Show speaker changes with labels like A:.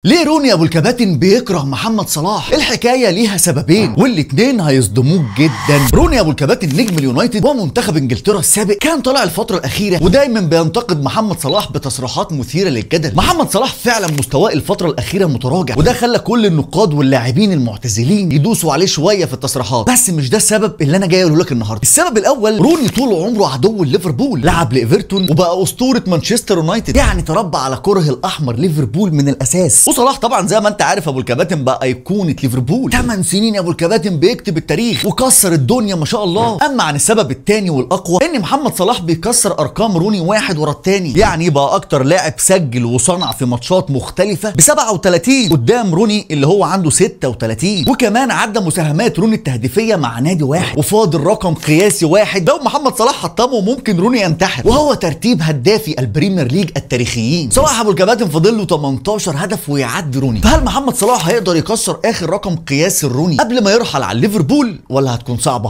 A: ليه روني ابو الكباتن بيكره محمد صلاح؟ الحكاية ليها سببين والاتنين هيصدموك جدا. روني ابو الكباتن نجم اليونايتد ومنتخب انجلترا السابق كان طالع الفترة الاخيرة ودايما بينتقد محمد صلاح بتصريحات مثيرة للجدل. محمد صلاح فعلا مستواه الفترة الاخيرة متراجع، وده خلى كل النقاد واللاعبين المعتزلين يدوسوا عليه شوية في التصريحات، بس مش ده السبب اللي انا جاي اقوله لك النهارده. السبب الاول، روني طول عمره عدو ليفربول، لعب لايفرتون وبقى اسطورة مانشستر يونايتد، يعني تربى على كره الاحمر ليفربول من الاساس. وصلاح طبعا زي ما انت عارف ابو الكباتن بقى ايقونة ليفربول، 8 سنين يا ابو الكباتن بيكتب التاريخ وكسر الدنيا ما شاء الله. اما عن السبب الثاني والاقوى، ان محمد صلاح بيكسر ارقام روني واحد ورا الثاني، يعني بقى اكتر لاعب سجل وصنع في ماتشات مختلفة ب 37 قدام روني اللي هو عنده 36، وكمان عدى مساهمات روني التهديفيه مع نادي واحد، وفاضل رقم قياسي واحد لو محمد صلاح حطمه ممكن روني ينتحر، وهو ترتيب هدافي البريمير ليج التاريخيين. صلاح ابو الكباتن فاضل له 18 هدف ويعدي روني، فهل محمد صلاح هيقدر يكسر اخر رقم قياسي لروني قبل ما يرحل على ليفربول ولا هتكون صعبة؟